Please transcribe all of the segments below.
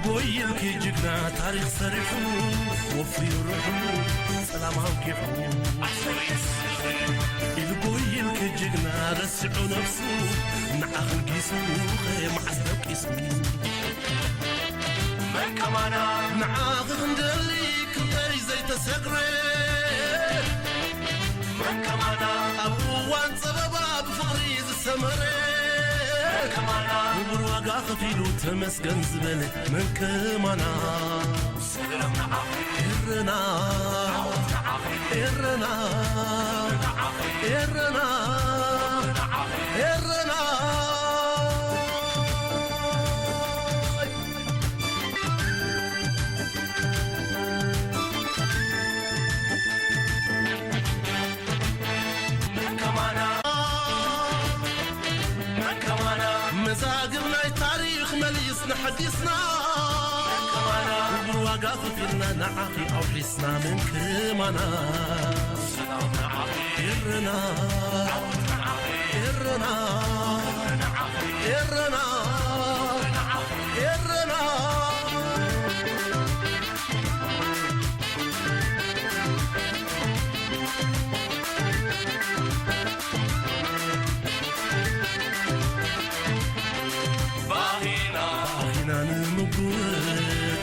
ጎይልኪ ጅግና ታሪኽ ሰሪሑ ወፍዩ ርሑ ሰላም ኣውጊሑ ኢሉ ጎይልኪ ጅግና ረሲዑ ነብሱ ንዓኺ ጊሱ ኸ መዓስ ደቂሱ መን ከማና ንዓኺ ክንደሊ ክንደይ ዘይተሰግረ መን ከማና ኣብ እዋን ጸበባ ብፍቕሪ ዝሰመረ መን ከማና ክቡር ዋጋ ከፊሉ ተመስገን ዝበለ መን ከማና ሰላም ንዓኺ ኤረና ዓወት ንዓኺ ኤረና ንዓኺ ኤረና ንዓኺ ኤረና መን ከማና መን ከማና መዛግብ ናይ ታሪኽ መሊስና ሓዲስና መን ከማና ክቡር ዋጋ ከፊልና ንዓኺ ኣውሒስና መን ከማና ሰላም ንዓኺ ኤረና ዓወት ንዓኺ ኤረና ንዓኺ ኤረና ንዓኺ ኤረና ባኺና ባኺና ንምጉት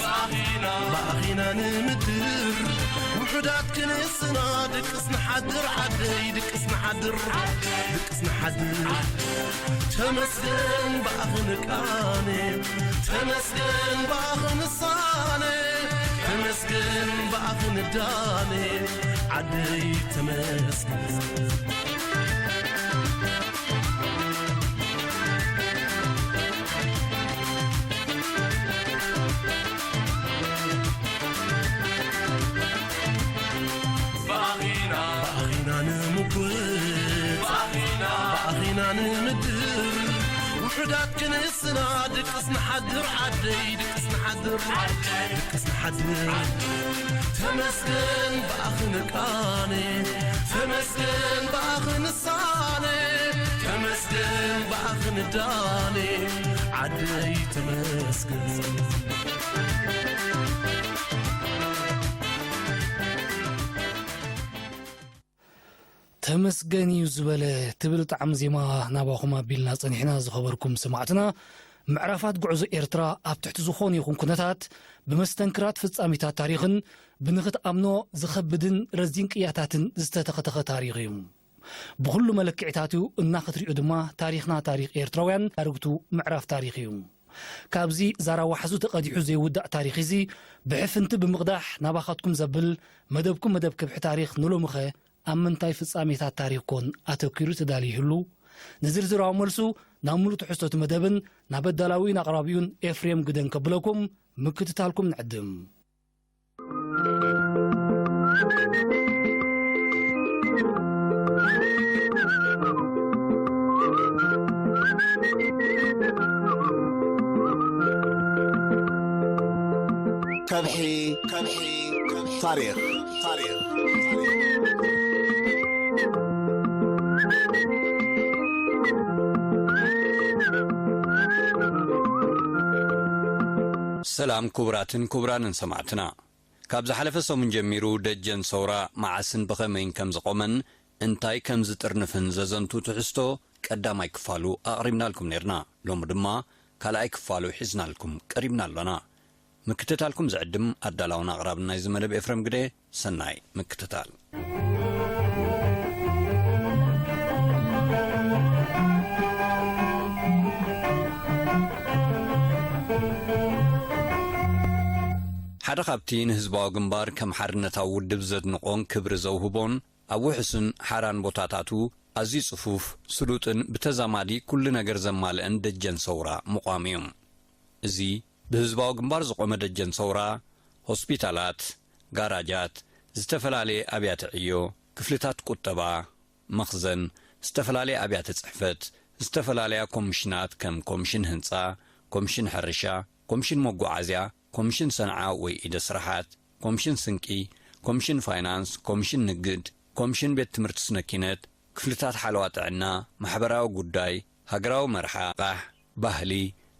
ባኺና ባኺና ንምድር ውሑዳት ክንስና ድቅስ ንሓድር ዓደይ ድቅስ ንሓድር ድቅስ ንሓድር ተመስገን ብኣኽን ቃኔ ተመስገን ብኣኽን ሳኔ ተመስገን ብኣኽን ዳኔ ዓደይ ተመስገን ባኺና ባኺና ንምጉት ባኺና ባኺና ንምድር ውሑዳት ክንስና ድቅስ ንሓድር ዓደይ ድቅስ ንሓድር ድቅስ ንሓድር ተመስገን ብኣኽን ቃኔ ተመስገን ብኣኽን ሳኔ ተመስገን ብኣኽን ዳኔ ዓደይ ተመስገን ተመስገን እዩ ዝበለ ትብል ጣዕሚ ዜማ ናባኹም ኣቢልና ጸኒሕና። ዝኸበርኩም ሰማዕትና፣ ምዕራፋት ጉዕዞ ኤርትራ ኣብ ትሕቲ ዝኾነ ይኹን ኩነታት ብመስተንክራት ፍጻሜታት ታሪኽን ብንኽትኣምኖ ዝኸብድን ረዚን ቅያታትን ዝተተኸተኸ ታሪኽ እዩ። ብኹሉ መለክዒታቱ እና ክትሪኡ ድማ ታሪኽና ታሪኽ ኤርትራውያን ኣርግቱ ምዕራፍ ታሪኽ እዩ። ካብዚ ዛራ ዋሕዙ ተቐዲሑ ዘይውዳእ ታሪኽ እዚ ብሕፍንቲ ብምቕዳሕ ናባኻትኩም ዘብል መደብኩም መደብ ከብሒ ታሪኽ ንሎምኸ ኣብ ምንታይ ፍጻሜታት ታሪኽ ኮን ኣተኲሩ ተዳልዩ ይህሉ? ንዝርዝራዊ መልሱ ናብ ምሉእ ትሕዝቶ እቲ መደብን ናብ ኣዳላዊን ኣቕራቢኡን ኤፍሬም ግደን ከብለኩም ምክትታልኩም ንዕድም። ከብሒ ከብሒ ታሪኽ ታሪኽ ሰላም ክቡራትን ክቡራንን ሰማዕትና። ካብ ዝሓለፈ ሰሙን ጀሚሩ ደጀን ሰውራ መዓስን ብኸመይን ከም ዝቖመን እንታይ ከም ዝጥርንፍን ዘዘንቱ ትሕዝቶ ቀዳማይ ክፋሉ ኣቕሪብናልኩም ነይርና። ሎሚ ድማ ካልኣይ ክፋሉ ሒዝናልኩም ቀሪብና ኣሎና። ምክትታልኩም ዝዕድም ኣዳላውን ኣቕራብን ናይዚ መደብ ኤፍረም ግደ። ሰናይ ምክትታል። ሓደ ካብቲ ንህዝባዊ ግንባር ከም ሓርነታዊ ውድብ ዘድንቖን ክብሪ ዘውህቦን፣ ኣብ ውሑስን ሓራን ቦታታቱ ኣዝዩ ጽፉፍ፣ ስሉጥን ብተዛማዲ ኩሉ ነገር ዘማልአን ደጀን ሰውራ ምዃሙ እዩ። እዚ ብህዝባዊ ግንባር ዝቖመ ደጀን ሰውራ፣ ሆስፒታላት፣ ጋራጃት፣ ዝተፈላለየ ኣብያተ ዕዮ፣ ክፍልታት ቁጠባ፣ መኽዘን፣ ዝተፈላለየ ኣብያተ ጽሕፈት፣ ዝተፈላለያ ኮሚሽናት ከም ኮሚሽን ህንጻ፣ ኮሚሽን ሕርሻ፣ ኮሚሽን መጓዓዝያ፣ ኮሚሽን ሰንዓ ወይ ኢደ ስራሓት፣ ኮሚሽን ስንቂ፣ ኮሚሽን ፋይናንስ፣ ኮሚሽን ንግድ፣ ኮሚሽን ቤት ትምህርቲ ስነ ኪነት፣ ክፍልታት ሓለዋ ጥዕና፣ ማሕበራዊ ጉዳይ፣ ሃገራዊ መርሓ፣ ቃሕ፣ ባህሊ፣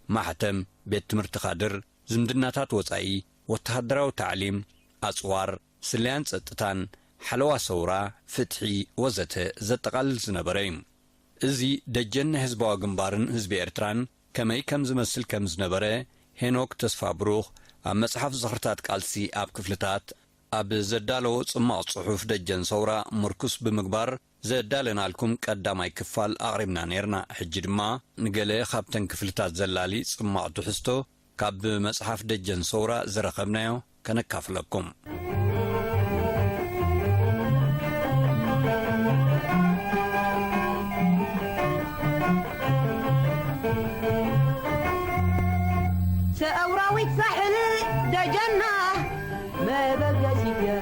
ማሕተም፣ ቤት ትምህርቲ ካድር፣ ዝምድናታት ወጻኢ፣ ወተሃደራዊ ታዕሊም፣ ኣጽዋር፣ ስለያን ጸጥታን፣ ሓለዋ ሰውራ፣ ፍትሒ ወዘተ ዘጠቓልል ዝነበረ እዩ። እዚ ደጀን ናይ ህዝባዊ ግንባርን ህዝቢ ኤርትራን ከመይ ከም ዝመስል ከም ዝነበረ ሄኖክ ተስፋብሩኽ ኣብ መጽሓፍ ዝኽርታት ቃልሲ ኣብ ክፍልታት ኣብ ዘዳለዎ ጽማቕ ጽሑፍ ደጀን ሰውራ ምርኩስ ብምግባር ዘዳለናልኩም ቀዳማይ ክፋል ኣቕሪብና ነይርና። ሕጂ ድማ ንገለ ካብተን ክፍልታት ዘላሊ ጽማቕ ትሕዝቶ ካብ መጽሓፍ ደጀን ሰውራ ዝረኸብናዮ ከነካፍለኩም። ሰውራዊት ሳሕል ደጀና መበገሲት እያ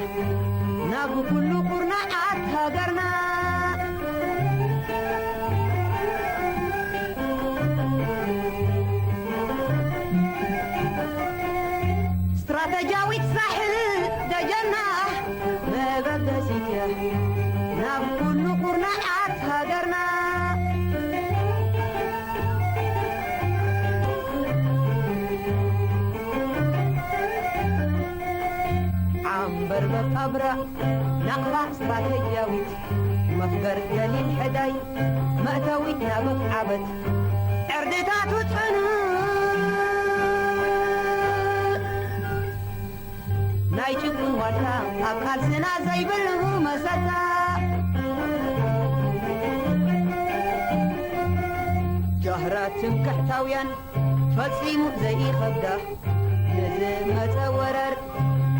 ናብ ኩሉ ኩርናዓት ሃገርና። ስትራተጂያዊት ሳሕል ደጀና መበገሲት እያ ናብ ኩሉ ኩርናዓት ሃገርና። ዓምበር በቃብራ ናቕፋ ስትራተጂያዊት መፍገር ገሊል ሕዳይ መእተዊት ናብ ዓበት ዕርድታቱ ጽኑዕ ናይ ጭቁን ዋልታ ኣብ ቃልስና ዘይብሉ መሰታ። ጃህራ ትምክሕታውያን ፈጺሙ ዘይኸብዳ ንዝመጸ ወረር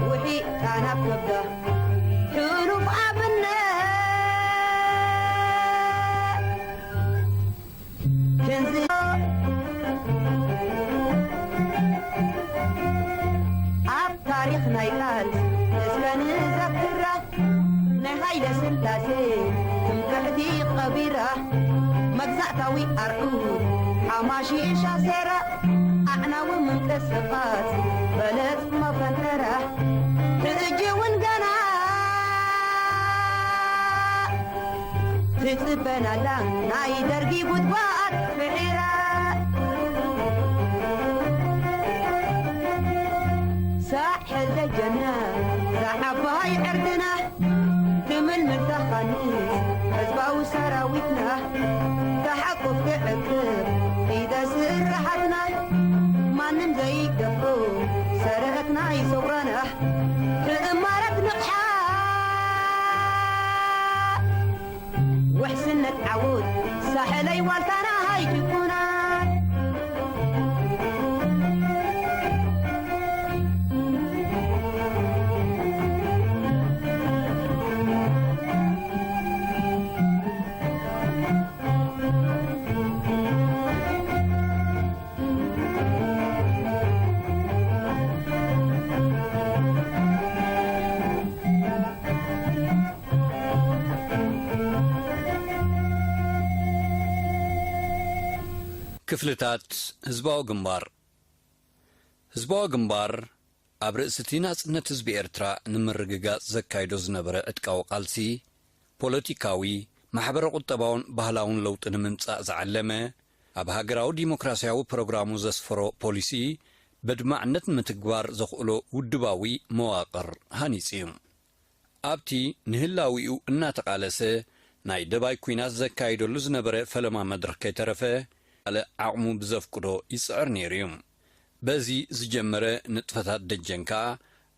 ውሒጣ ናብ ከብዳ ሕሉፍ ኣብነት ክንዚ ኣብ ታሪኽ ናይ ቃል እስከ ንዘክራ ናይ ሃይለ ስላሴ ትምክሕቲ ቀቢራ መግዛእታዊ ኣርዑት ሓማሺሻ ሴራ ኣዕናዊ ምንቅስቓስ በለጽ መፈንጠራ ሕጂ እውን ገና ትጽበናላ ናይ ደርጊ ጉድጓድ ብሒራ ሳሕል ደጀና ዛዓባይ ዕርድና ትምልምል ተኻንስ ህዝባዊ ሰራዊትና ተሓቁፍ ትዕቅብ ኢደ ስርሓትና ማንም ዘይደፍሮ ሰረትና ይሰውራና ትእማረት ንቕሓ ውሕስነት ዓወት ሳሕለይ ዋልታና ሃይጅኩና። ክፍልታት ህዝባዊ ግንባር። ህዝባዊ ግንባር ኣብ ርእሲ እቲ ናጽነት ህዝቢ ኤርትራ ንምርግጋጽ ዘካይዶ ዝነበረ ዕጥቃዊ ቃልሲ፣ ፖለቲካዊ፣ ማሕበረ-ቁጠባውን ባህላውን ለውጢ ንምምጻእ ዝዓለመ፣ ኣብ ሃገራዊ ዲሞክራስያዊ ፕሮግራሙ ዘስፈሮ ፖሊሲ በድማዕነት ንምትግባር ዘኽእሎ ውድባዊ መዋቕር ሃኒጹ እዩ። ኣብቲ ንህላዊኡ እናተቓለሰ ናይ ደባይ ኲናት ዘካይደሉ ዝነበረ ፈለማ መድረኽ ከይተረፈ፣ ካልእ ዓቕሙ ብዘፍቅዶ ይጽዕር ነይሩ እዩ። በዚ ዝጀመረ ንጥፈታት ደጀን ከኣ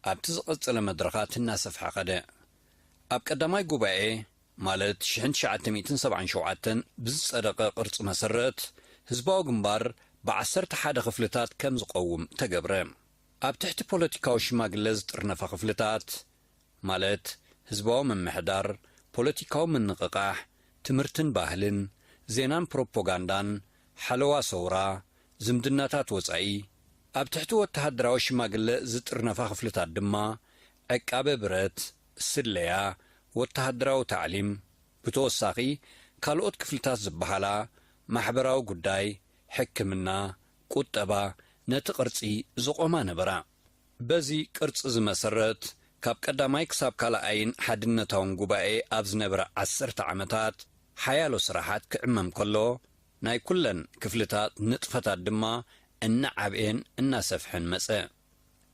ኣብቲ ዝቐጸለ መድረኻት እናሰፍሐ ኸደ። ኣብ ቀዳማይ ጉባኤ፣ ማለት ሽሕን ትሽዓተ ሚእትን ሰብዓን ሸውዓተን ብዝጸደቐ ቅርጺ መሰረት፣ ህዝባዊ ግንባር ብዓሰርተ ሓደ ክፍልታት ከም ዝቐውም ተገብረ። ኣብ ትሕቲ ፖለቲካዊ ሽማግለ ዝጥርነፋ ክፍልታት፣ ማለት ህዝባዊ ምምሕዳር፣ ፖለቲካዊ ምንቕቓሕ፣ ትምህርትን ባህልን፣ ዜናን ፕሮፓጋንዳን፣ ሓለዋ ሰውራ፣ ዝምድናታት ወጻኢ፣ ኣብ ትሕቲ ወተሃደራዊ ሽማግለ ዝጥርነፋ ክፍልታት ድማ፣ ዕቃበ ብረት፣ ስለያ፣ ወተሃደራዊ ታዕሊም፣ ብተወሳኺ ካልኦት ክፍልታት ዝበሃላ፣ ማሕበራዊ ጉዳይ፣ ሕክምና፣ ቁጠባ፣ ነቲ ቅርጺ ዝቖማ ነበራ። በዚ ቅርጺ እዚ መሰረት፣ ካብ ቀዳማይ ክሳብ ካልኣይን ሓድነታውን ጉባኤ ኣብ ዝነበረ ዓሰርተ ዓመታት፣ ሓያሎ ስራሓት ክዕመም ከሎ፣ ናይ ኩለን ክፍልታት ንጥፈታት ድማ እናዓብኤን እናሰፍሐን መጸ።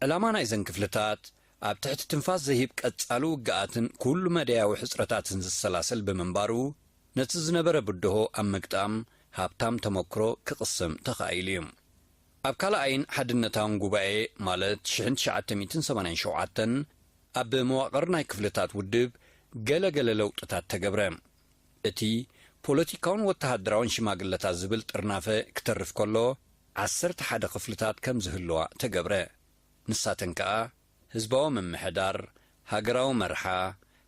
ዕላማ ናይዘን ክፍልታት ኣብ ትሕቲ ትንፋስ ዘይህብ ቀጻሊ ውግኣትን ኩሉ መደያዊ ሕጽረታትን ዝሰላሰል ብምንባሩ፣ ነቲ ዝነበረ ብድሆ ኣብ ምግጣም ሃብታም ተመክሮ ክቕስም ተኻኢሉ እዩ። ኣብ ካልኣይን ሓድነታውን ጉባኤ፣ ማለት ሽሕን ትሽዓተ ሚእትን ሰማንያን ሸውዓተን፣ ኣብ መዋቕር ናይ ክፍልታት ውድብ ገለ ገለ ለውጥታት ተገብረ። እቲ ፖለቲካውን ወተሃደራውን ሽማግለታት ዝብል ጥርናፈ ክተርፍ ከሎ፣ ዓሰርተ ሓደ ክፍልታት ከም ዝህልዋ ተገብረ። ንሳተን ከኣ ህዝባዊ ምምሕዳር፣ ሃገራዊ መርሓ፣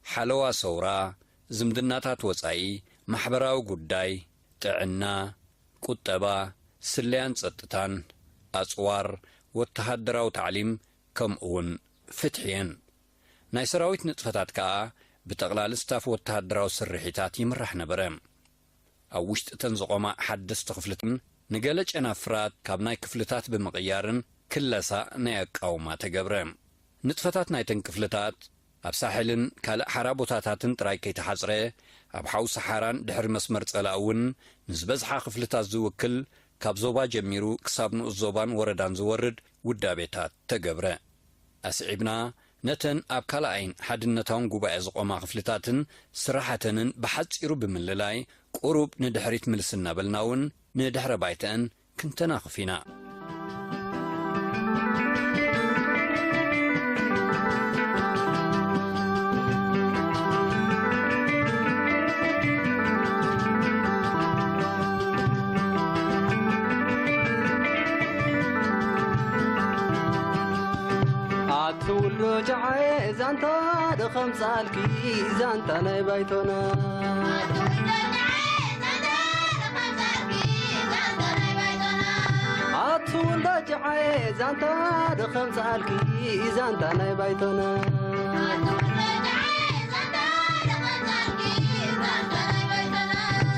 ሓለዋ ሰውራ፣ ዝምድናታት ወጻኢ፣ ማሕበራዊ ጉዳይ፣ ጥዕና፣ ቁጠባ፣ ስለያን ጸጥታን፣ ኣጽዋር፣ ወተሃደራዊ ታዕሊም፣ ከምኡውን ፍትሒ እየን። ናይ ሰራዊት ንጥፈታት ከኣ ብጠቕላሊ ስታፍ ወተሃደራዊ ስርሒታት ይምራሕ ነበረ። ኣብ ውሽጢ እተን ዝቖማ ሓደስቲ ክፍልትን ንገለ ጨናፍራት ካብ ናይ ክፍልታት ብምቕያርን ክለሳ ናይ ኣቃውማ ተገብረ። ንጥፈታት ናይተን ክፍልታት ኣብ ሳሕልን ካልእ ሓራ ቦታታትን ጥራይ ከይተሓጽረ፣ ኣብ ሓው ሰሓራን ድሕሪ መስመር ጸላእ እውን ንዝበዝሓ ክፍልታት ዝውክል፣ ካብ ዞባ ጀሚሩ ክሳብ ንኡስ ዞባን ወረዳን ዝወርድ ውዳቤታት ተገብረ። ኣስዒብና፣ ነተን ኣብ ካልኣይን ሓድነታውን ጉባኤ ዝቖማ ክፍልታትን ስራሓተንን ብሓጺሩ ብምልላይ፣ ቁሩብ ንድሕሪት ምልስ እናበልና እውን ንድሕረ ባይተአን ክንተናኽፍ ኢና። ኣትውሎ ጃዓየ ዛንታ ደኸም ጻልኪ ዛንታ ናይ ባይቶና። ኣትውሎ ጃዓየ ዛንታ ደኸም ጻልኪ ዛንታ ናይ ባይቶና።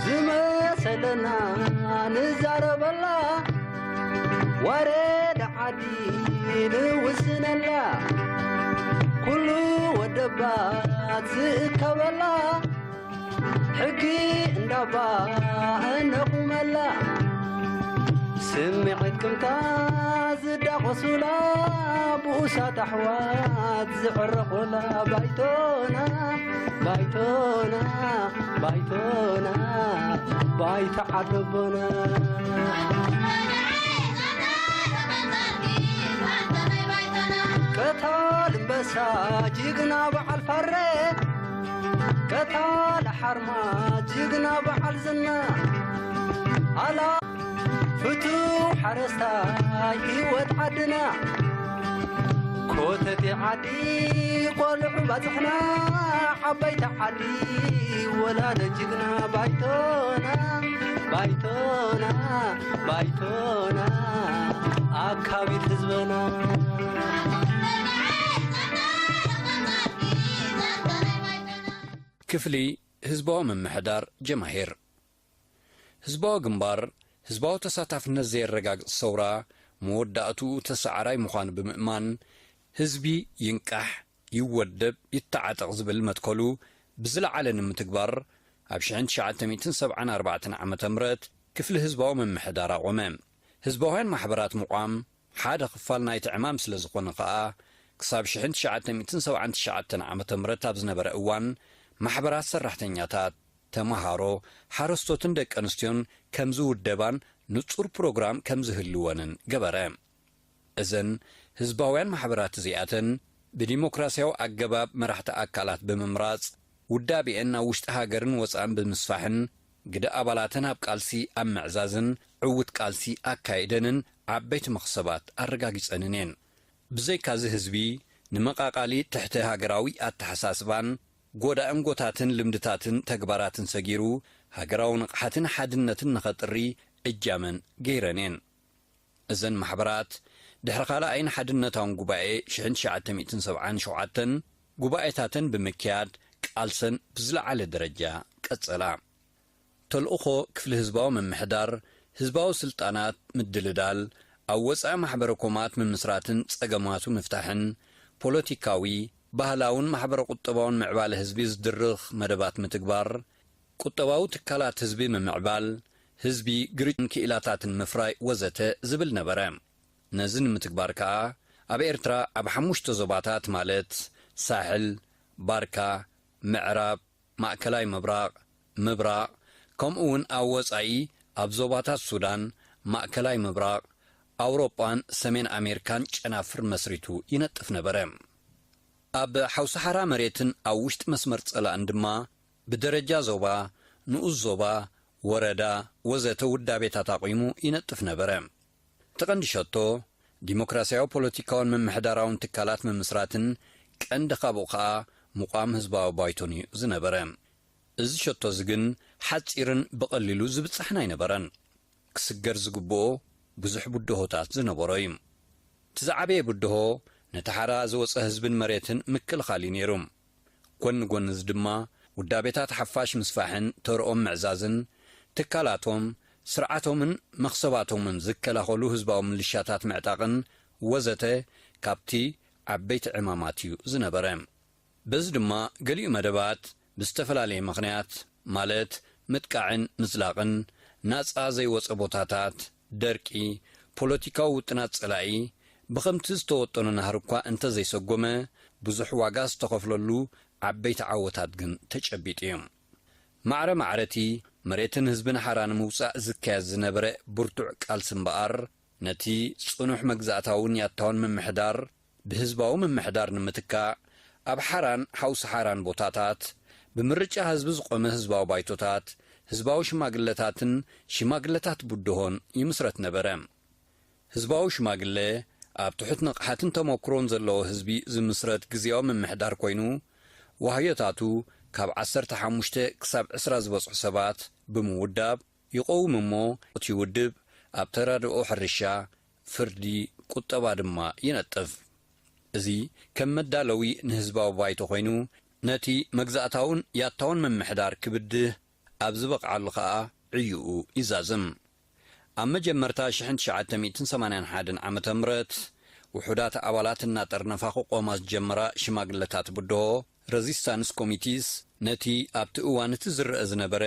ዝመሰለና ንዛረበላ፣ ወረዳ ዓዲ ንውስነላ፣ ኩሉ ወደባት ዝእከበላ፣ ሕጊ እንዳባ እነቑመላ፣ ስምዒት ቅምታ ዝዳቖሱላ፣ ብኡሳት ኣሕዋት ዝዕረቑላ፣ ባይቶና፣ ባይቶና፣ ባይቶና፣ ባይታ ዓደቦና። ቀታል እምበሳ ጅግና በዓል ፋረ፣ ቀታል ሓርማ ጅግና በዓል ዝና፣ ኣላ ፍቱው ሓረስታይ ህይወት ዓድና፣ ኮተቴ ዓዲ ቆልዑ ባጽሕና፣ ዓበይቲ ዓዲ ወላደ ጅግና፣ ባይቶና፣ ባይቶና፣ ባይቶና፣ ኣካቢት ህዝበና። ክፍሊ ህዝባዊ ምምሕዳር ጀማሂር። ህዝባዊ ግንባር፣ ህዝባዊ ተሳታፍነት ዘየረጋግጽ ሰውራ፣ መወዳእትኡ ተሰዓራይ ምዃኑ ብምእማን፣ ህዝቢ ይንቃሕ፣ ይወደብ፣ ይተዓጠቕ ዝብል መትከሉ ብዝለዓለ ንምትግባር፣ ኣብ ሽሕን ትሽዓተ ሚእትን ሰብዓን ኣርባዕተን ዓመተ ምህረት ክፍሊ ህዝባዊ ምምሕዳር ኣቖመ። ህዝባውያን ማሕበራት ምቋም ሓደ ክፋል ናይቲ ዕማም ስለ ዝኾነ ከኣ፣ ክሳብ ሽሕን ትሽዓተ ሚእትን ሰብዓን ትሽዓተን ዓመተ ምህረት ኣብ ዝነበረ እዋን፣ ማሕበራት ሰራሕተኛታት፣ ተመሃሮ፣ ሓረስቶትን ደቂ ኣንስትዮን ከም ዝውደባን ንጹር ፕሮግራም ከም ዝህልወንን ገበረ። እዘን ህዝባውያን ማሕበራት እዚኣተን ብዲሞክራስያዊ ኣገባብ መራሕቲ ኣካላት ብምምራጽ፣ ውዳቤአን ናብ ውሽጢ ሃገርን ወጻእን ብምስፋሕን፣ ግደ ኣባላተን ኣብ ቃልሲ ኣብ ምዕዛዝን ዕዉት ቃልሲ ኣካይደንን ዓበይቲ መኽሰባት ኣረጋጊጸንን እየን። ብዘይካዚ ህዝቢ ንመቓቓሊ ትሕተ ሃገራዊ ኣተሓሳስባን ጎዳእን ጎታትን ልምድታትን ተግባራትን ሰጊሩ፣ ሃገራዊ ንቕሓትን ሓድነትን ንኸጥሪ እጃመን ገይረን እየን። እዘን ማሕበራት ድሕሪ ካልኣይን ሓድነታውን ጉባኤ ሽሕን ትሽዓተ ሚእትን ሰብዓን ሸውዓተን ጉባኤታተን ብምክያድ ቃልሰን ብዝለዓለ ደረጃ ቀጸላ። ተልእኾ ክፍሊ ህዝባዊ ምምሕዳር፣ ህዝባዊ ስልጣናት ምድልዳል፣ ኣብ ወጻኢ ማሕበረ ኮማት ምምስራትን ጸገማቱ ምፍታሕን፣ ፖለቲካዊ፣ ባህላውን ማሕበረ ቁጠባውን ምዕባለ ህዝቢ ዝድርኽ መደባት ምትግባር፣ ቁጠባዊ ትካላት ህዝቢ ምምዕባል፣ ህዝቢ ግርጭን ክኢላታትን ምፍራይ ወዘተ ዝብል ነበረ። ነዚ ንምትግባር ከኣ ኣብ ኤርትራ ኣብ ሓሙሽተ ዞባታት ማለት ሳሕል፣ ባርካ፣ ምዕራብ፣ ማእከላይ ምብራቕ፣ ምብራቕ፣ ከምኡ እውን ኣብ ወጻኢ ኣብ ዞባታት ሱዳን፣ ማእከላይ ምብራቕ፣ ኣውሮጳን ሰሜን ኣሜሪካን ጨናፍር መስሪቱ ይነጥፍ ነበረ። ኣብ ሓውሰሓራ መሬትን ኣብ ውሽጢ መስመር ጸላእን ድማ ብደረጃ ዞባ፣ ንኡስ ዞባ፣ ወረዳ ወዘተ ውዳቤታት ኣቑሙ ይነጥፍ ነበረ። እቲ ቀንዲ ሸቶ ዲሞክራሲያዊ ፖለቲካውን ምምሕዳራውን ትካላት ምምስራትን ቀንዲ ካብኡ ከኣ ምቋም ህዝባዊ ባይቶን እዩ ዝነበረ። እዚ ሸቶ እዚ ግን ሓጺርን ብቐሊሉ ዝብጻሕን ኣይነበረን። ክስገር ዝግብኦ ብዙሕ ብድሆታት ዝነበሮ እዩ። እቲ ዝዓበየ ብድሆ ነቲ ሓራ ዝወጸ ህዝብን መሬትን ምክልኻል እዩ ነይሩ። ጎኒ ጎኒ እዚ ድማ ውዳቤታት ሓፋሽ ምስፋሕን ተርኦም ምዕዛዝን ትካላቶም፣ ስርዓቶምን መኽሰባቶምን ዝከላኸሉ ህዝባዊ ምልሻታት ምዕጣቕን ወዘተ ካብቲ ዓበይቲ ዕማማት እዩ ዝነበረ። በዚ ድማ ገሊኡ መደባት ብዝተፈላለየ ምኽንያት ማለት ምጥቃዕን ምዝላቕን፣ ናጻ ዘይወጸ ቦታታት፣ ደርቂ፣ ፖለቲካዊ ውጥናት ጸላኢ፣ ብኸምቲ ዝተወጠኖ ናህሪ እኳ እንተዘይሰጎመ፣ ብዙሕ ዋጋ ዝተኸፍለሉ ዓበይቲ ዓወታት ግን ተጨቢጡ እዩ። ማዕረ ማዕረቲ መሬትን ህዝብን ሓራ ንምውጻእ ዝካየድ ዝነበረ ብርቱዕ ቃልሲ እምበኣር፣ ነቲ ጽኑሕ መግዛእታውን ያታውን ምምሕዳር ብህዝባዊ ምምሕዳር ንምትካእ፣ ኣብ ሓራን ሓውሲ ሓራን ቦታታት፣ ብምርጫ ህዝቢ ዝቖመ ህዝባዊ ባይቶታት፣ ህዝባዊ ሽማግለታትን ሽማግለታት ብድሆን ይምስረት ነበረ። ህዝባዊ ሽማግለ፣ ኣብ ትሑት ንቕሓትን ተመክሮን ዘለዎ ህዝቢ ዝምስረት ግዝያዊ ምምሕዳር ኮይኑ፣ ዋህዮታቱ ካብ ዓሰርተ ሓሙሽተ ክሳብ ዕስራ ዝበጽሑ ሰባት ብምውዳብ፣ ይቐውም እሞ፣ እቲ ውድብ ኣብ ተራድኦ ሕርሻ፣ ፍርዲ፣ ቁጠባ ድማ ይነጥፍ። እዚ ከም መዳለዊ ንህዝባዊ ባይቶ ኮይኑ፣ ነቲ መግዛእታውን ያታውን ምምሕዳር ክብድህ ኣብ ዝበቕዓሉ ኸኣ ዕዩኡ ይዛዝም። ኣብ መጀመርታ ሽሕን ትሽዓተ ሚእትን ሰማንያን ሓደን ዓመተ ምህረት፣ ውሑዳት ኣባላት እናጠርነፋ ክቖማ ዝጀመራ ሽማግለታት ብድሆ፣ ረዚስታንስ ኮሚቲስ፣ ነቲ ኣብቲ እዋን እቲ ዝረአ ዝነበረ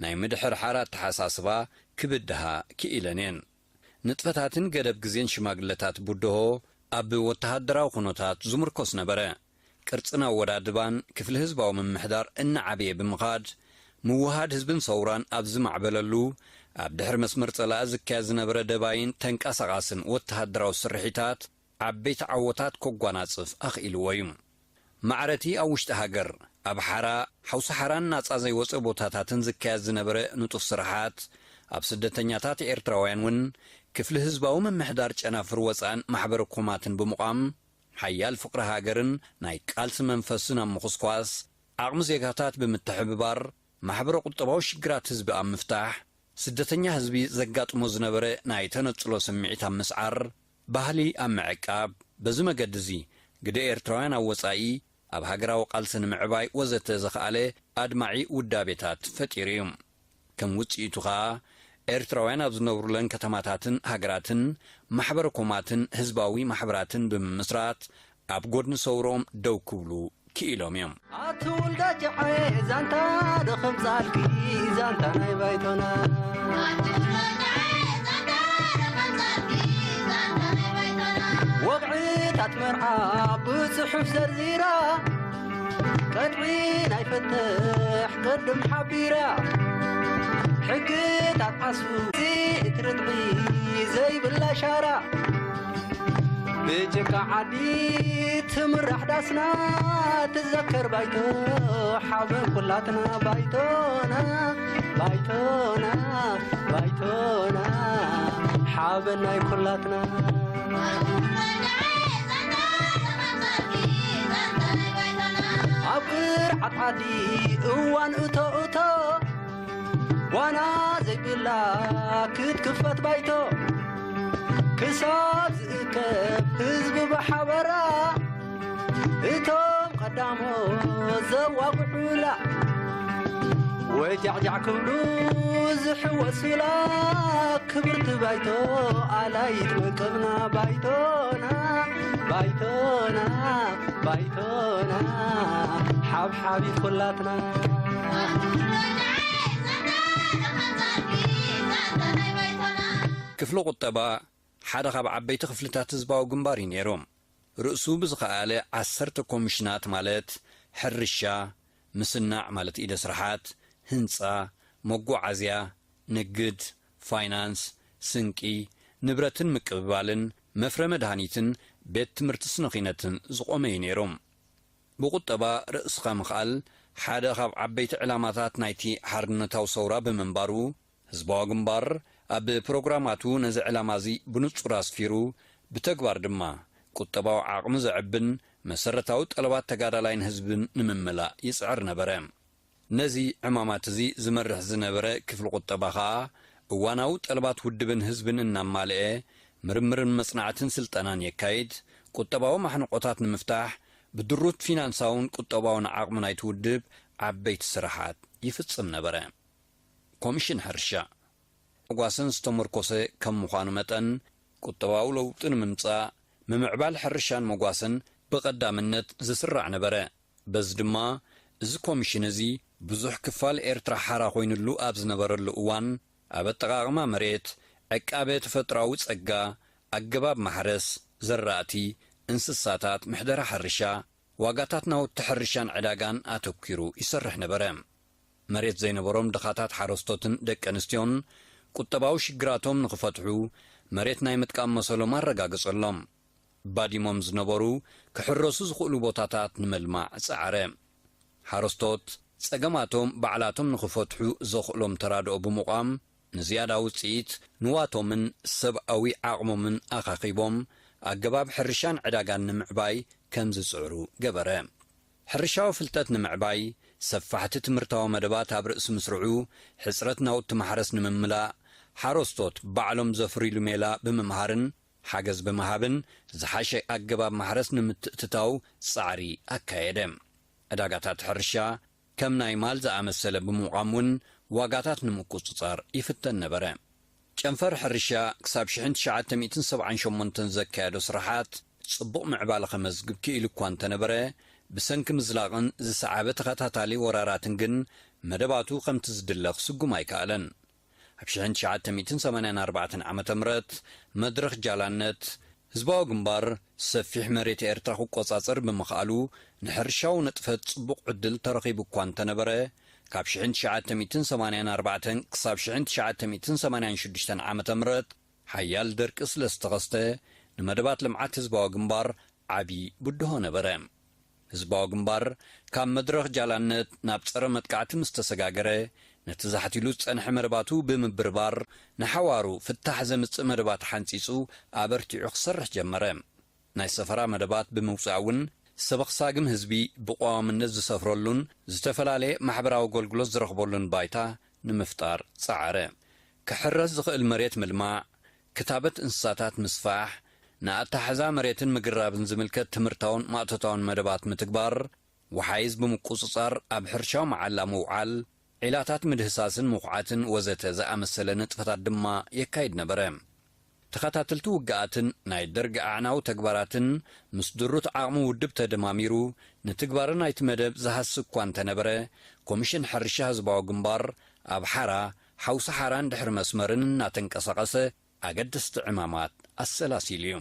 ናይ ምድሕርሓር ኣተሓሳስባ ክብድሃ ክኢለን እየን። ንጥፈታትን ገደብ ግዜን ሽማግለታት ብድሆ ኣብ ወተሃደራዊ ኩነታት ዝምርኮስ ነበረ። ቅርጽን ኣወዳድባን ክፍሊ ህዝባዊ ምምሕዳር እናዓበየ ብምኻድ፣ ምውሃድ ህዝብን ሰውራን ኣብ ዝማዕበለሉ፣ ኣብ ድሕሪ መስመር ጸላኢ ዝካየድ ዝነበረ ደባይን ተንቀሳቓስን ወተሃደራዊ ስርሒታት ዓበይቲ ዓወታት ከጓናጽፍ ኣኽኢልዎ እዩ። ማዕረቲ ኣብ ውሽጢ ሃገር፣ ኣብ ሓራ፣ ሓውሲ ሓራን ናጻ ዘይወጸ ቦታታትን ዝካየድ ዝነበረ ንጡፍ ስራሓት፣ ኣብ ስደተኛታት ኤርትራውያን እውን ክፍሊ ህዝባዊ ምምሕዳር ጨናፍር ወጻእን ማሕበረ ኮማትን ብምቋም፣ ሓያል ፍቕሪ ሃገርን ናይ ቃልሲ መንፈስን ኣብ ምኹስኳስ፣ ዓቕሚ ዜጋታት ብምትሕብባር፣ ማሕበረ ቁጠባዊ ሽግራት ህዝቢ ኣብ ምፍታሕ፣ ስደተኛ ህዝቢ ዘጋጥሞ ዝነበረ ናይ ተነጽሎ ስምዒት ኣብ ምስዓር፣ ባህሊ ኣብ ምዕቃብ፣ በዚ መገዲ እዚ ግደ ኤርትራውያን ኣብ ወጻኢ ኣብ ሃገራዊ ቃልሲ ንምዕባይ ወዘተ ዘኽኣለ ኣድማዒ ውዳቤታት ፈጢሩ እዩ። ከም ውጽኢቱ ኸኣ፣ ኤርትራውያን ኣብ ዝነብሩለን ከተማታትን ሃገራትን ማሕበረ ኮማትን ህዝባዊ ማሕበራትን ብምምስራት፣ ኣብ ጎድኒ ሰውሮም ደው ክብሉ ክኢሎም እዮም። ኣቲ ውልዳ ጀዓይ ዛንታ ደኸም ጻልኪ ዛንታ ናይ ባይቶና። ወግዕታት መርዓ ብጽሑፍ ዘርዚራ፣ ቀጥዒ ናይ ፍትሕ ቅድም ሓቢራ፣ ሕግታት ዓስቢ እቲ ርትዒ ዘይብላ ሻራ። ብጭቃ ዓዲ ትምራሕ ዳስና ትዘከር ባይቶ ሓበን ኩላትና ባይቶና፣ ባይቶና፣ ባይቶና፣ ሓበን ናይ ኩላትና። ኣብ ቅርዓት ዓዲ እዋን እቶ እቶ፣ ዋና ዘይብላ ክትክፈት ባይቶ፣ ክሳብ ዝእከብ ህዝቢ ብሓበራ፣ እቶም ቀዳሞት ዘዋግዑላ፣ ወጃዕጃዕ ክብሉ ዝሕወሱላ፣ ክብርቲ ባይቶ ኣላይት መንቀብና፣ ባይቶና፣ ባይቶና፣ ባይቶና፣ ሓብሓቢት ኩላትና። ክፍሊ ቁጠባ ሓደ ካብ ዓበይቲ ክፍልታት ህዝባዊ ግንባር እዩ ነይሩ። ርእሱ ብዝኸኣለ ዓሰርተ ኮሚሽናት፣ ማለት ሕርሻ፣ ምስናዕ፣ ማለት ኢደ ስራሓት፣ ህንጻ፣ መጓዓዝያ፣ ንግድ፣ ፋይናንስ፣ ስንቂ፣ ንብረትን ምቅብባልን፣ መፍረ መድሃኒትን፣ ቤት ትምህርቲ ስነ ኺነትን ዝቖመ እዩ ነይሩ። ብቁጠባ ርእስኻ ምኽኣል ሓደ ካብ ዓበይቲ ዕላማታት ናይቲ ሓርነታዊ ሰውራ ብምንባሩ፣ ህዝባዊ ግንባር ኣብ ፕሮግራማቱ ነዚ ዕላማ እዚ ብንጹር ኣስፊሩ፣ ብተግባር ድማ ቁጠባዊ ዓቕሚ ዘዕብን መሰረታዊ ጠለባት ተጋዳላይን ህዝብን ንምምላእ ይጽዕር ነበረ። ነዚ ዕማማት እዚ ዝመርሕ ዝነበረ ክፍሊ ቁጠባ ኸኣ፣ እዋናዊ ጠለባት ውድብን ህዝብን እናማልአ፣ ምርምርን መጽናዕትን ስልጠናን የካይድ፣ ቁጠባዊ ማሕንቆታት ንምፍታሕ፣ ብድሩት ፊናንሳውን ቁጠባውን ዓቕሚ ናይቲ ውድብ ዓበይቲ ስራሓት ይፍጽም ነበረ። ኮሚሽን ሕርሻ መጓሰን ዝተመርኮሰ ከም ምዃኑ መጠን፣ ቁጠባዊ ለውጢ ንምምጻእ፣ ምምዕባል ሕርሻን መጓሰን ብቐዳምነት ዝስራዕ ነበረ። በዚ ድማ፣ እዚ ኮሚሽን እዚ ብዙሕ ክፋል ኤርትራ ሓራ ኮይኑሉ ኣብ ዝነበረሉ እዋን፣ ኣብ ኣጠቓቕማ መሬት፣ ዕቃበ ተፈጥሮኣዊ ጸጋ፣ ኣገባብ ማሕረስ፣ ዘራእቲ፣ እንስሳታት፣ ምሕደራ ሕርሻ፣ ዋጋታት ናውቲ ሕርሻን ዕዳጋን ኣተኲሩ ይሰርሕ ነበረ። መሬት ዘይነበሮም ድኻታት ሓረስቶትን ደቂ ኣንስትዮን ቁጠባዊ ሽግራቶም ንኽፈትሑ መሬት ናይ ምጥቃም መሰሎም ኣረጋገጸሎም። ባዲሞም ዝነበሩ ክሕረሱ ዝኽእሉ ቦታታት ንምልማዕ ጸዓረ። ሓረስቶት ጸገማቶም ባዕላቶም ንኽፈትሑ ዘኽእሎም ተራድኦ ብምቋም፣ ንዝያዳ ውጽኢት ንዋቶምን ሰብኣዊ ዓቕሞምን ኣኻኺቦም፣ ኣገባብ ሕርሻን ዕዳጋን ንምዕባይ ከም ዝጽዕሩ ገበረ። ሕርሻዊ ፍልጠት ንምዕባይ፣ ሰፋሕቲ ትምህርታዊ መደባት ኣብ ርእሲ ምስርዑ፣ ሕጽረት ናውቲ ማሕረስ ንምምላእ፣ ሓረስቶት ባዕሎም ዘፍርይሉ ሜላ ብምምሃርን ሓገዝ ብምሃብን፣ ዝሓሸ ኣገባብ ማሕረስ ንምትእትታው ጻዕሪ ኣካየደ። ዕዳጋታት ሕርሻ ከም ናይ ማል ዝኣመሰለ ብምዃም እውን ዋጋታት ንምቁጽጻር ይፍተን ነበረ። ጨንፈር ሕርሻ ክሳብ ሽሕን ትሽዓተ ሚእትን ሰብዓን ሸሞንተን ዘካየዶ ስራሓት ጽቡቕ ምዕባለ ከመዝግብ ክኢሉ እኳ እንተነበረ፣ ብሰንኪ ምዝላቕን ዝሰዓበ ተኸታታሊ ወራራትን ግን መደባቱ ከምቲ ዝድለ ክስጉም ኣይከኣለን። ኣብ ሽሕን ትሽዓተ ሚእትን ሰማንያን ኣርባዕተን ዓመተ ምህረት መድረኽ ጃላነት ህዝባዊ ግንባር ሰፊሕ መሬት ኤርትራ ክቆጻጸር ብምኽኣሉ፣ ንሕርሻዊ ንጥፈት ጽቡቕ ዕድል ተረኺቡ እኳ እንተነበረ፣ ካብ ሽሕን ትሽዓተ ሚእትን ሰማንያን ኣርባዕተን ክሳብ ሽሕን ትሽዓተ ሚእትን ሰማንያን ሽዱሽተን ዓመተ ምህረት ሓያል ደርቂ ስለ ዝተኸስተ፣ ንመደባት ልምዓት ህዝባዊ ግንባር ዓቢ ብድሆ ነበረ። ህዝባዊ ግንባር ካብ መድረኽ ጃላነት ናብ ጸረ መጥቃዕቲ ምስ ተሰጋገረ፣ ነቲ ዛሕቲሉ ዝጸንሐ መደባቱ ብምብርባር፣ ንሓዋሩ ፍታሕ ዘምጽእ መደባት ሓንጺጹ ኣበርቲዑ ክሰርሕ ጀመረ። ናይ ሰፈራ መደባት ብምውጻእ እውን፣ ሰበኽ ሳግም ህዝቢ ብቐዋምነት ዝሰፍረሉን ዝተፈላለየ ማሕበራዊ ኣገልግሎት ዝረኽበሉን ባይታ ንምፍጣር ጸዓረ። ክሕረስ ዝኽእል መሬት ምልማዕ፣ ክታበት እንስሳታት ምስፋሕ፣ ንኣተሓሕዛ መሬትን ምግራብን ዝምልከት ትምህርታውን ማእቶታውን መደባት ምትግባር፣ ወሓይዝ ብምቁጽጻር ኣብ ሕርሻዊ መዓላ ምውዓል፣ ዒላታት ምድህሳስን ምኹዓትን ወዘተ ዝኣመሰለ ንጥፈታት ድማ የካይድ ነበረ። ተኸታተልቲ ውግኣትን ናይ ደርጊ ኣዕናዊ ተግባራትን ምስ ድሩት ዓቕሚ ውድብ ተደማሚሩ፣ ንትግባረ ናይቲ መደብ ዝሃሲ እኳ እንተነበረ፣ ኮሚሽን ሕርሻ ህዝባዊ ግንባር ኣብ ሓራ፣ ሓውሲ ሓራን ድሕሪ መስመርን እናተንቀሳቐሰ ኣገደስቲ ዕማማት ኣሰላሲሉ እዩ።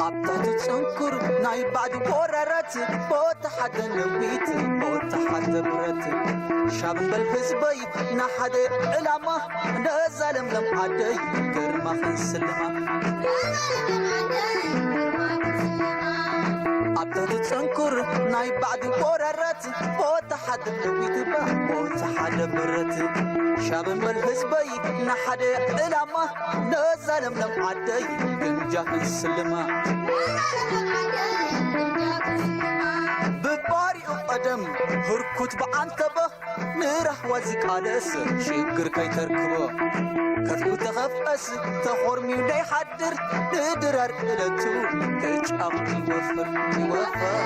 ኣብ ትሕቲ ጽንኩር ናይ ባዕዲ ወራራት፣ ቦታ ሓደ ነዊት፣ ቦታ ሓደ ብረት። ሻብ በል ህዝበይ፣ ንሓደ ዕላማ፣ ነዛ ለምለም ዓደይ ግርማ ክንስልማ። ኣብ ትሕቲ ጽንኩር ናይ ባዕዲ ወራራት፣ ቦታ ሓደ ነዊት፣ ቦታ ሓደ ብረት። ሻብ በል ህዝበይ፣ ንሓደ ዕላማ፣ ነዛ ለምለም ዓደይ ግምጃ ክንስልማ። ብባሪኡ ቀደም ህርኩት ብዓንተበ፣ ንራህዋ ዝቃለስ ሽግር ከይተርክቦ። ከትቡ ተኸፍአስ ተኾርሚዩ እንዳይሓድር፣ ንድራር ዕለቱ ተጫም ይወፍር፣ ይወፍር።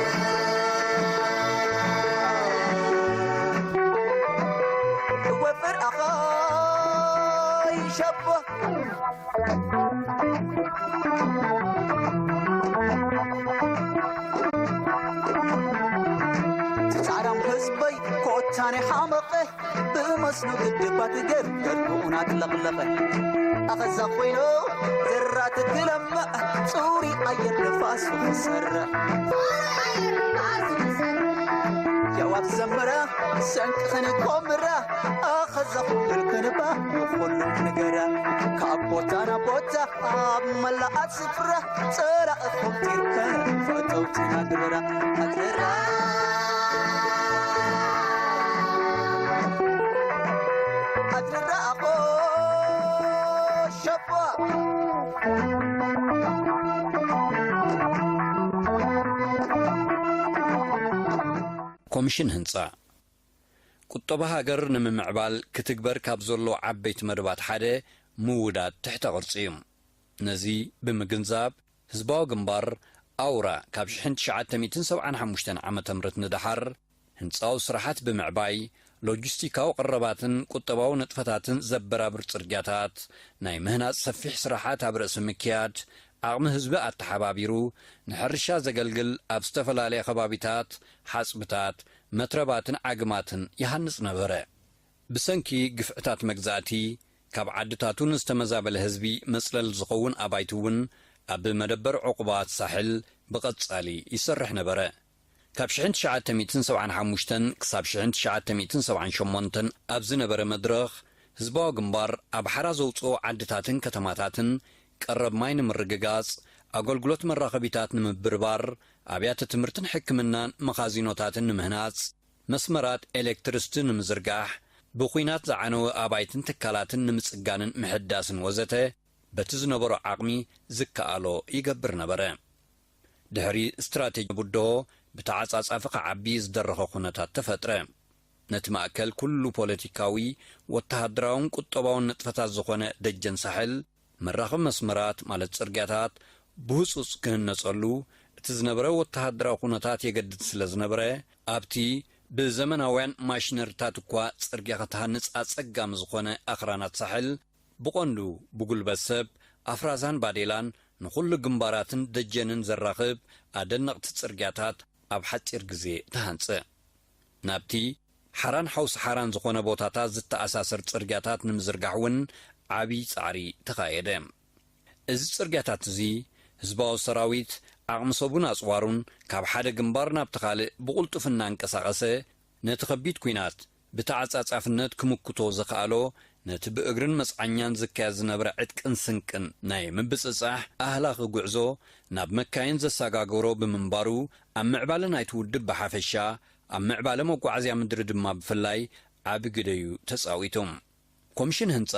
ወፍር ኣኻ ይሸቦ። በይ ኮታኔ ሓመቐ ብመስኖ ግድባት ገርገር ብኡናት ለቕለቐ ኣኸዛ ኮይኑ ዝራእቲ ክለምዕ ጽሩይ ኣየር ንፋሱ ክሰርዕ የዋብ ዘምራ ሰንቂ ክንኮምራ ኣኸዛ ኩብል ክንባ ንኹሉ ንገራ ካብ ቦታ ናብ ቦታ ኣብ መላኣት ስፍራ ጸላእኹም ጢርከ ፈተውትና ግብራ ኣድራ ኣድራ ኣቦ ሸቦ ኮሚሽን ህንጻ ቁጠባ ሃገር ንምምዕባል ክትግበር ካብ ዘሎ ዓበይቲ መደባት ሓደ ምውዳድ ትሕተ ቅርጺ እዩ። ነዚ ብምግንዛብ ህዝባዊ ግንባር ኣውራ ካብ ሽሕን ትሽዓተ ሚእትን ሰብዓን ሓሙሽተን ዓመተ ምህረት ንደሓር ህንጻዊ ስራሓት ብምዕባይ ሎጂስቲካዊ ቀረባትን ቁጠባዊ ንጥፈታትን ዘበራብር ጽርግያታት ናይ ምህናጽ ሰፊሕ ስራሓት ኣብ ርእሲ ምክያድ ዓቕሚ ህዝቢ ኣተሓባቢሩ ንሕርሻ ዘገልግል ኣብ ዝተፈላለየ ከባቢታት ሓጽብታት መትረባትን ዓግማትን ይሃንጽ ነበረ። ብሰንኪ ግፍዕታት መግዛእቲ፣ ካብ ዓድታቱ ንዝተመዛበለ ህዝቢ መጽለሊ ዝኸውን ኣባይቲ እውን ኣብ መደበር ዕቑባት ሳሕል ብቐጻሊ ይሰርሕ ነበረ። ካብ ሽሕን ትሽዓተ ሚእትን ሰብዓን ሓሙሽተን ክሳብ ሽሕን ትሽዓተ ሚእትን ሰብዓን ሸሞንተን ኣብ ዝነበረ መድረኽ፣ ህዝባዊ ግንባር ኣብ ሓራ ዘውጽኦ ዓድታትን ከተማታትን ቀረብ ማይ ንምርግጋጽ፣ ኣገልግሎት መራኸቢታት ንምብርባር፣ ኣብያተ ትምህርትን ሕክምናን መኻዚኖታትን ንምህናጽ፣ መስመራት ኤሌክትሪስቲ ንምዝርጋሕ፣ ብኹናት ዝዓነወ ኣባይትን ትካላትን ንምጽጋንን ምሕዳስን ወዘተ በቲ ዝነበሮ ዓቕሚ ዝከኣሎ ይገብር ነበረ። ድሕሪ ስትራቴጂ ብድሆ ብተዓጻጻፊ ክዓቢ ዝደረኸ ኩነታት ተፈጥረ። ነቲ ማእከል ኩሉ ፖለቲካዊ፣ ወተሃደራውን ቁጠባውን ንጥፈታት ዝኾነ ደጀን ሳሕል፣ መራኸቢ መስመራት ማለት ጽርግያታት ብህጹጽ ክህነጸሉ እቲ ዝነበረ ወተሃደራዊ ኩነታት የገድድ ስለ ዝነበረ፣ ኣብቲ ብዘመናውያን ማሽነሪታት እኳ ጽርግያ ክትሃንጽ ኣጸጋሚ ዝኾነ ኣኽራናት ሳሕል፣ ብቐንዱ ብጉልበት ሰብ፣ ኣፍራዛን ባዴላን ንኹሉ ግንባራትን ደጀንን ዘራኽብ ኣደነቕቲ ጽርግያታት ኣብ ሓጺር ግዜ ተሃንጸ። ናብቲ ሓራን ሓውሲ ሓራን ዝኾነ ቦታታት ዝተኣሳሰር ጽርግያታት ንምዝርጋሕ እውን ዓቢ ጻዕሪ ተኻየደ። እዚ ጽርግያታት እዚ ህዝባዊ ሰራዊት ዓቕሚ ሰቡን ኣጽዋሩን ካብ ሓደ ግንባር ናብቲ ካልእ ብቕልጡፍ እናንቀሳቐሰ ነቲ ከቢድ ኲናት ብተዓጻጻፍነት ክምክቶ ዘኽኣሎ ነቲ ብእግርን መጽዓኛን ዝካየድ ዝነበረ ዕጥቅን ስንቅን ናይ ምብጽጻሕ ኣህላኺ ጉዕዞ ናብ መካይን ዘሰጋገሮ ብምንባሩ ኣብ ምዕባለ ናይቲ ውድብ ብሓፈሻ ኣብ ምዕባለ መጓዓዝያ ምድሪ ድማ ብፍላይ ዓቢ ግደዩ ተጻዊቱ። ኮሚሽን ህንጻ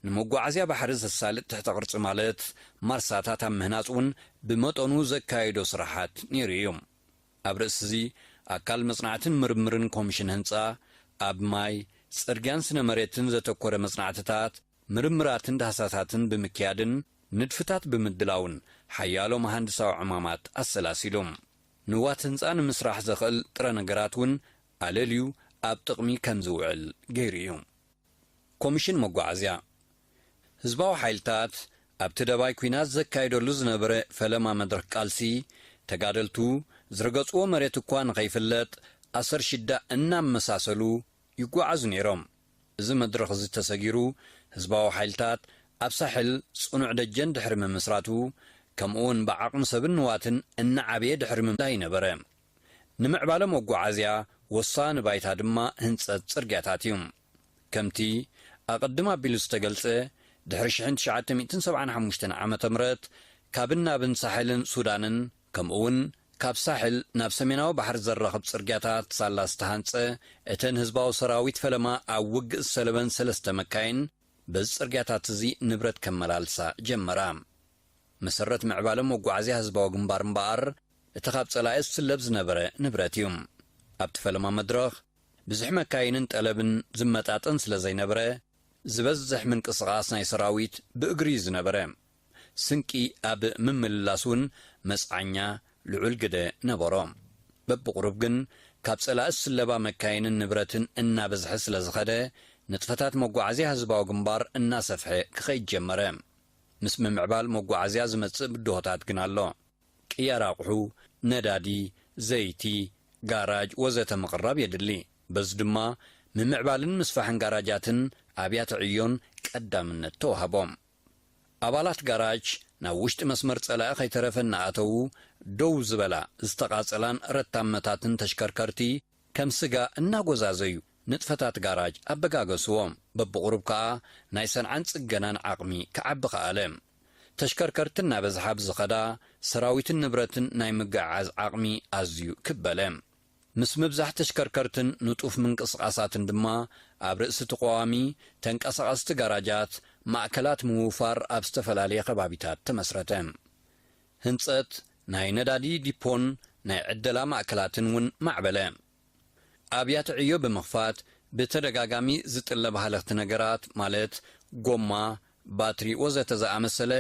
ንመጓዓዝያ ባሕሪ ዘሳልጥ ትሕተ ቅርጺ ማለት ማርሳታት ኣብ ምህናጽ እውን ብመጠኑ ዘካየዶ ስራሓት ነይሩ እዩ። ኣብ ርእሲ እዚ ኣካል መጽናዕትን ምርምርን ኮሚሽን ህንጻ ኣብ ማይ፣ ጽርግያን ስነ መሬትን ዘተኮረ መጽናዕትታት፣ ምርምራትን ዳህሳታትን ብምክያድን ንድፍታት ብምድላውን ሓያሎ መሃንድሳዊ ዕማማት ኣሰላሲሉ። ንዋት ህንጻ ንምስራሕ ዘኽእል ጥረ ነገራት እውን ኣለልዩ ኣብ ጥቕሚ ከም ዝውዕል ገይሩ እዩ። ኮሚሽን መጓዓዝያ ህዝባዊ ሓይልታት ኣብቲ ደባይ ኲናት ዘካይደሉ ዝነበረ ፈለማ መድረኽ ቃልሲ፣ ተጋደልቱ ዝረገጽዎ መሬት እኳ ንኸይፍለጥ ኣሰር ሽዳ እናመሳሰሉ ይጓዓዙ ነይሮም። እዚ መድረኽ እዚ ተሰጊሩ፣ ህዝባዊ ሓይልታት ኣብ ሳሕል ጽኑዕ ደጀን ድሕሪ ምምስራቱ፣ ከምኡውን ብዓቕሚ ሰብን ንዋትን እናዓበየ ድሕሪ ምምላይ ነበረ። ንምዕባለ መጓዓዝያ ወሳኒ ባይታ ድማ ህንጸት ጽርግያታት እዩ። ከምቲ ኣቐድም ኣቢሉ ዝተገልጸ፣ ድሕሪ ሽሕን ትሽዓተ ሚእትን ሰብዓን ሓሙሽተን ዓመተ ምህረት ካብን ናብን ሳሕልን ሱዳንን፣ ከምኡውን ካብ ሳሕል ናብ ሰሜናዊ ባሕሪ ዘራኽብ ጽርግያታት ሳላ ዝተሃንጸ፣ እተን ህዝባዊ ሰራዊት ፈለማ ኣብ ውግእ ዝሰለበን ሰለስተ መካይን በዚ ጽርግያታት እዚ ንብረት ከመላልሳ ጀመራ። መሰረት ምዕባለ መጓዓዝያ ህዝባዊ ግንባር እምበኣር፣ እቲ ካብ ጸላኢ ዝስለብ ዝነበረ ንብረት እዩ። ኣብቲ ፈለማ መድረኽ፣ ብዝሒ መካይንን ጠለብን ዝመጣጠን ስለ ዘይነበረ፣ ዝበዝሕ ምንቅስቓስ ናይ ሰራዊት ብእግሪ እዩ ዝነበረ። ስንቂ ኣብ ምምልላስ እውን መጽዓኛ ልዑል ግደ ነበሮ። በብቑሩብ ግን፣ ካብ ጸላኢ ዝስለባ መካይንን ንብረትን እናበዝሐ ስለ ዝኸደ፣ ንጥፈታት መጓዓዝያ ህዝባዊ ግንባር እናሰፍሐ ክኸይድ ጀመረ። ምስ ምምዕባል መጓዓዝያ ዝመጽእ ብድሆታት ግን ኣሎ። ቅያር ኣቑሑ፣ ነዳዲ፣ ዘይቲ፣ ጋራጅ ወዘተ ምቕራብ የድሊ። በዚ ድማ ምምዕባልን ምስፋሕን ጋራጃትን ኣብያተ ዕዮን ቀዳምነት ተዋህቦም። ኣባላት ጋራጅ ናብ ውሽጢ መስመር ጸላኢ ከይተረፈ እናኣተዉ፣ ደው ዝበላ ዝተቓጸላን ረታመታትን ተሽከርከርቲ ከም ስጋ እናጎዛዘዩ ንጥፈታት ጋራጅ ኣበጋገስዎም። በብቑሩብ ከኣ ናይ ሰንዓን ጽገናን ዓቕሚ ክዓቢ ከኣለ። ተሽከርከርቲ እናበዝሓ ብዝኸዳ፣ ሰራዊትን ንብረትን ናይ ምግዕዓዝ ዓቕሚ ኣዝዩ ክብ በለ። ምስ ምብዛሕ ተሽከርከርትን ንጡፍ ምንቅስቓሳትን ድማ፣ ኣብ ርእሲ እቲ ቀዋሚ ተንቀሳቐስቲ ጋራጃት ማእከላት ምውፋር ኣብ ዝተፈላለየ ከባቢታት ተመስረተ። ህንጸት ናይ ነዳዲ ዲፖን ናይ ዕደላ ማእከላትን እውን ማዕበለ። ኣብያተ ዕዮ ብምኽፋት ብተደጋጋሚ ዝጥለብ ሃለኽቲ ነገራት፣ ማለት ጎማ፣ ባትሪ ወዘተ ዝኣመሰለ፣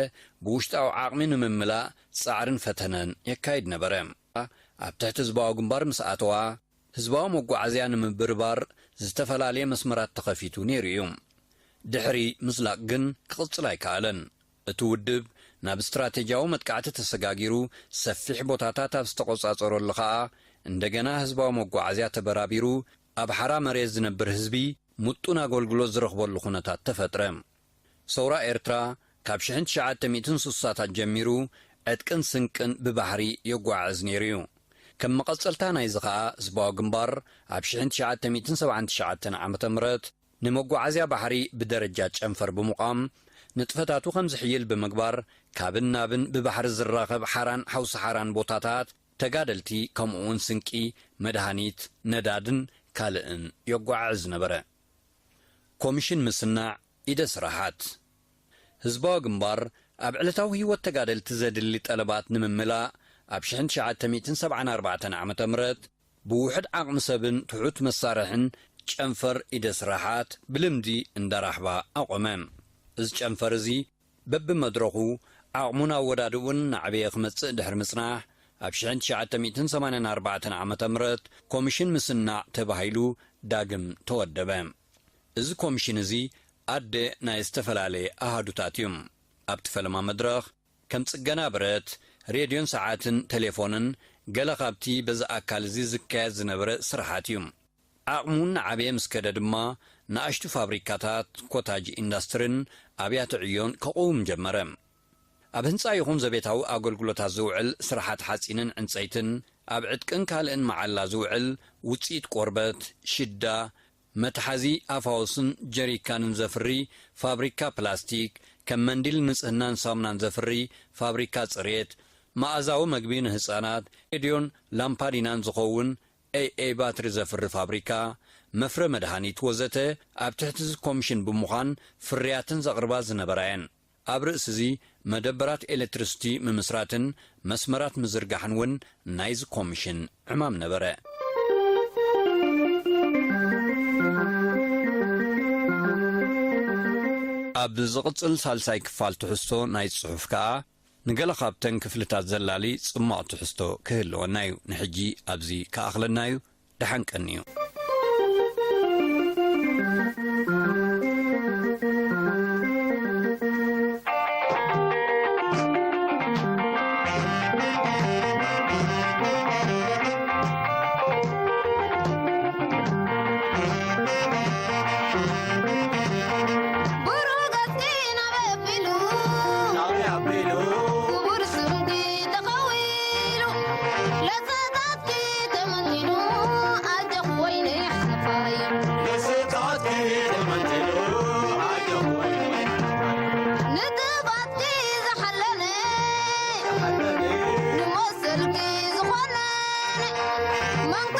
ብውሽጣዊ ዓቕሚ ንምምላእ ጻዕርን ፈተነን የካይድ ነበረ። ኣብ ትሕቲ ህዝባዊ ግንባር ምስ ኣተዋ፣ ህዝባዊ መጓዓዝያ ንምብርባር ዝተፈላለየ መስመራት ተኸፊቱ ነይሩ እዩ። ድሕሪ ምዝላቕ ግን ክቕጽል ኣይከኣለን። እቲ ውድብ ናብ ስትራቴጂያዊ መጥቃዕቲ ተሰጋጊሩ፣ ሰፊሕ ቦታታት ኣብ ዝተቖጻጸረሉ ኸኣ፣ እንደገና ህዝባዊ መጓዓዝያ ተበራቢሩ፣ ኣብ ሓራ መሬት ዝነብር ህዝቢ ምጡን ኣገልግሎት ዝረኽበሉ ኩነታት ተፈጥረ። ሰውራ ኤርትራ ካብ ሽሕን ትሽዓተ ሚእትን ስሳታት ጀሚሩ ዕጥቅን ስንቅን ብባሕሪ የጓዓዕዝ ነይሩ እዩ። ከም መቐጸልታ ናይዚ ኸኣ ህዝባዊ ግንባር ኣብ ሽሕን ትሽዓተ ሚእትን ሰብዓን ትሽዓተን ዓመተ ምህረት ንመጓዓዝያ ባሕሪ ብደረጃ ጨንፈር ብምቋም፣ ንጥፈታቱ ከም ዝሕይል ብምግባር፣ ካብን ናብን ብባሕሪ ዝራኸብ ሓራን ሓውሲ ሓራን ቦታታት ተጋደልቲ፣ ከምኡ'ውን ስንቂ፣ መድሃኒት፣ ነዳድን ካልእን የጓዓዕዝ ነበረ። ኮሚሽን ምስናዕ ኢደ ስራሓት። ህዝባዊ ግንባር ኣብ ዕለታዊ ህይወት ተጋደልቲ ዘድሊ ጠለባት ንምምላእ፣ ኣብ ሽሕን ትሽዓተ ሚእትን ሰብዓን ኣርባዕተን ዓመተ ምህረት ብውሑድ ዓቕሚ ሰብን ትሑት መሳርሕን ጨንፈር ኢደ ስራሓት ብልምዲ እንዳራሕባ ኣቖመ። እዚ ጨንፈር እዚ በብመድረኹ ዓቕሙን ኣወዳድኡን እናዓበየ ክመጽእ ድሕሪ ምጽናሕ፣ ኣብ ሽሕን ትሽዓተ ሚእትን ሰማንያን ኣርባዕተን ዓመተ ምህረት ኮሚሽን ምስናዕ ተባሂሉ ዳግም ተወደበ። እዚ ኮሚሽን እዚ ኣደ ናይ ዝተፈላለየ ኣሃዱታት እዩ። ኣብቲ ፈለማ መድረኽ፣ ከም ጽገና ብረት፣ ሬድዮን ሰዓትን ቴሌፎንን ገለ ካብቲ በዚ ኣካል እዚ ዝካየድ ዝነበረ ስራሓት እዩ። ዓቕሙ እናዓበየ ምስ ከደ ድማ፣ ንኣሽቱ ፋብሪካታት፣ ኮታጅ ኢንዳስትሪን ኣብያተ ዕዮን ከቕውም ጀመረ። ኣብ ህንጻ ይኹን ዘቤታዊ ኣገልግሎታት ዝውዕል ስራሓት ሓጺንን ዕንጸይትን፣ ኣብ ዕጥቅን ካልእን መዓላ ዝውዕል ውጽኢት ቆርበት፣ ሽዳ፣ መትሓዚ ኣፋውስን ጀሪካንን ዘፍሪ ፋብሪካ ፕላስቲክ፣ ከም መንዲል ንጽህናን ሳሙናን ዘፍሪ ፋብሪካ ጽሬት፣ መኣዛዊ መግቢ ንህጻናት፣ ሬድዮን ላምፓዲናን ዝኸውን ኤ ኤ ባትሪ ዘፍሪ ፋብሪካ፣ መፍረ መድሃኒት ወዘተ ኣብ ትሕቲ እዚ ኮሚሽን ብምዃን ፍርያተን ዘቕርባ ዝነበራ እየን። ኣብ ርእሲ እዚ መደበራት ኤሌክትሪሲቲ ምምስራትን መስመራት ምዝርጋሕን እውን ናይዚ ኮሚሽን ዕማም ነበረ። ኣብ ዝቕጽል ሳልሳይ ክፋል ትሕዝቶ ናይ ጽሑፍ ከኣ፣ ንገለ ካብተን ክፍልታት ዘላሊ ጽማቕ ትሕዝቶ ክህልወና እዩ። ንሕጂ ኣብዚ ክኣኽለና እዩ። ደሓን ቀንዩ። ብሩህ ገጽኪ ናበይ ኣቢሉ? ናበይ ኣቢሉ? ክቡር ስምኪ ተኸዊሉ። ለዘታትኪ ተመንጢሉ፣ ኣጆኺ ወይኒ ሓለፋይ። ለዘታትኪ ተመንጢሉ፣ ኣጆኺ ወይኒ ሓለፋይ። ንጥባትኪ ዝሓለነ፣ ዝሓለነ። ንመሰልኪ ዝኾነን፣ መንካ